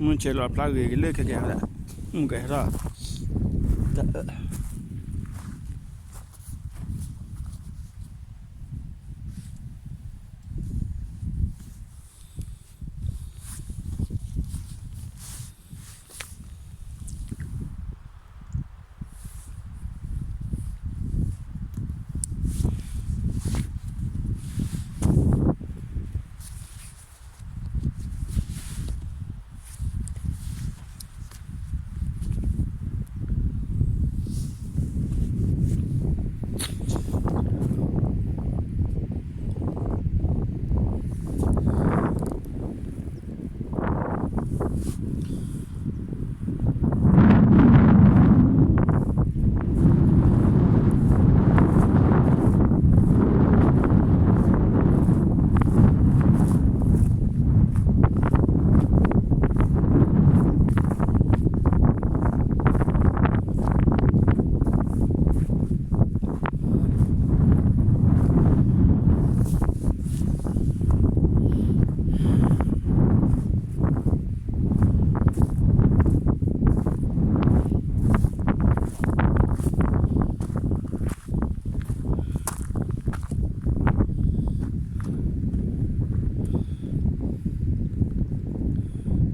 မုၢ်ဆဲးလီၤဖျါဂ့ၤကလၢခဲကဲဝဲဒၣ်, မုၢ်ကဟဲထီၣ်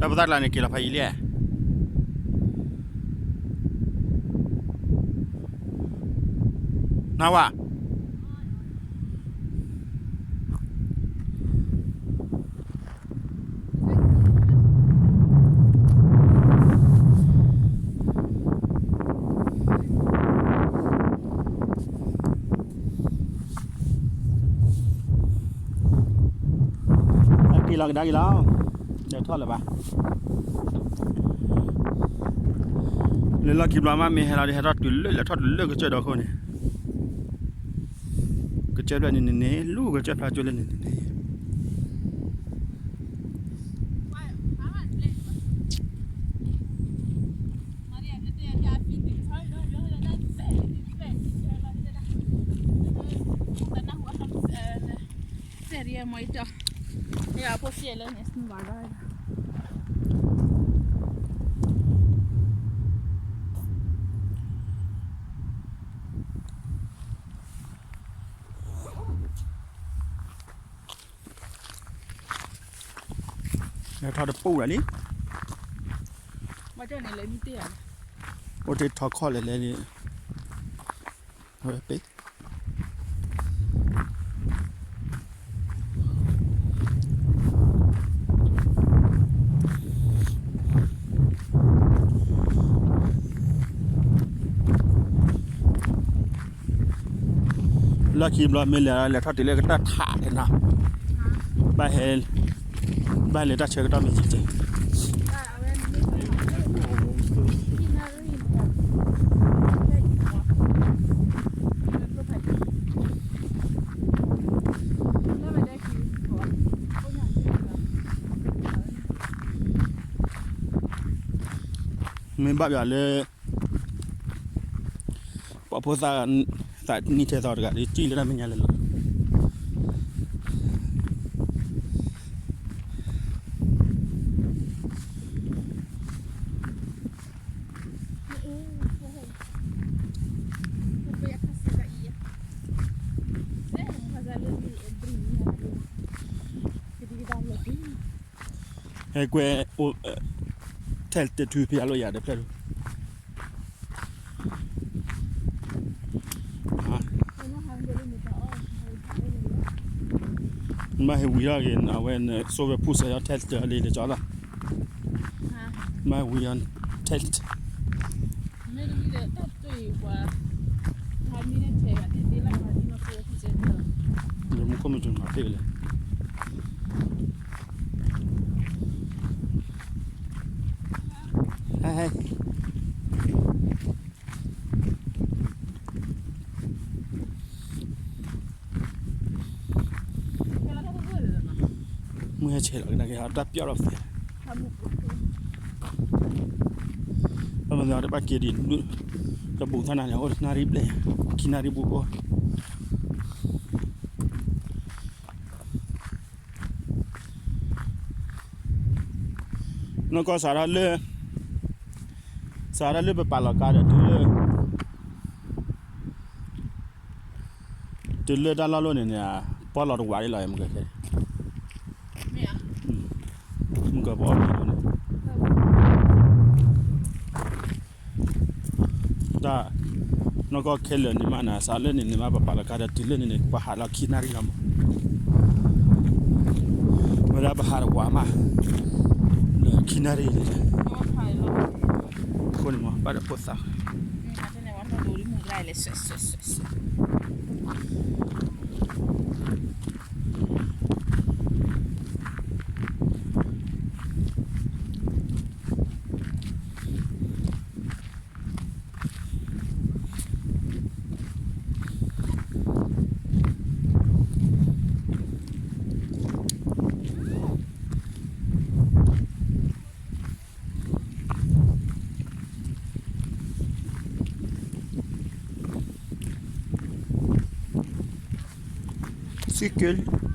တၢ်ပသးကျါန့ၣ်က့ၤလီၤဖးယံၤလံ, နဝၤ အက့ၤလီၤကဒါက့ၤလီၤ, လဲၤထီၣ်လၢၤဘၣ်, လၢလီၢ်ခံဘျီမးမ့ၢ်ဟဲလီၤဒီး ဟဲထီၣ်တုၤလၢ လဲၤထီၣ်တုၤလၢကစၢၢ်ဒီခိၣ်န့ၣ်, ကစၢၢ်ဖျၢၣ်န့ၣ်န့ၣ်န့ၣ် လူကစၢၢ်ဖျၢၣ်ကၠိလၢန့ၣ်န့ၣ်န့ၣ် စဲးရီမီၢ်အံၤတီၢ်, ယဖိစဲးလၢန့ၣ် စနူဘၣ်ဒီး လဲၤထီၣ်တပူၤလၢလံ, အိၣ်တ့ၢ်ထီခီၣ်လဲၤလဲၤလံ, အဝဲပ့ လီၢ်ခံဘျီမ့ၢ်လဲၤ လဲၤထီၣ်တုၤလၢကတၢၢ်ထးန့ၣ်နီၤ, ဘၣ်ဟဲ ဘၣ်လဲၤတၢ်ဆၢကတီၢ်မ့ၢ်က့ၤက့ၤ မ့ၢ်ဘၣ်ယွၤလၢ ပှၤဖိသၣ် သးနံၣ်ထဲသိးတဂၤ ဒ်တံၢ်လၢတၢ်မဲာ်ညါလဲၤလီၤ. ဟဲကွဲး ထဲတထူဖဲအလိာ်ယၤဒီးဖျဲၣ်ထူ မ့ၢ်ဟဲဝံၤထီၣ်က့ၤ အဝဲန့ၣ် စိဝဲဖူစဲးယီၤ ထဲတလံတကီလီၤ. မ့ၢ်ဟဲဝံၤအီၤ ထဲ မူခိၣ်မုၢ်ကၠိမၤသ့လဲၣ်. မုၢ်ဟဲဆဲးလီၤကဒါက့ၤ အတၢ်ပျီၢ်ထီၣ်သ့, ဘၣ်မနုၤတဘၣ်က့ၤဒံး တဘူးသၣ်နၤန့ၣ် အိၣ်နၣ်ရံၣ်ဘျဲၣ် ခံနၣ်ရံၣ်ဘူးကအိၣ်. နီၢ်ကီၢ်စးထီၣ်လၢ, စးထီၣ်လၢပပာ်လီၤကါဒီးတုၤလၢ, တုၤလၢတၢ်လီၢ်လီၢ်န့ၣ်န့ၣ်, ပီၣ်လီၤတဝးဒ်လီၤ မုၢ်ကဲ, မုၢ်ကဲပီၣ်လီၤန့ၣ် တၢ်, နီၢ်ကီၢ်ခဲလၢာ်န့ၣ်မးန့ၣ် စးလၢန့ၣ်န့ၣ်မး ပပာ်လီၤကါဒီးတုၤလၢန့ၣ်န့ၣ် ပဟးလီၤခံနၣ်ရံၣ်လီၤမး, ဝဲဒၣ်ပဟးတဝးမး, လၢခံနၣ်ရံၣ်န့ၣ်, အဃိန့ၣ်မး ဘၣ်ဒီးဖိသၣ် စံးက့ၤလံ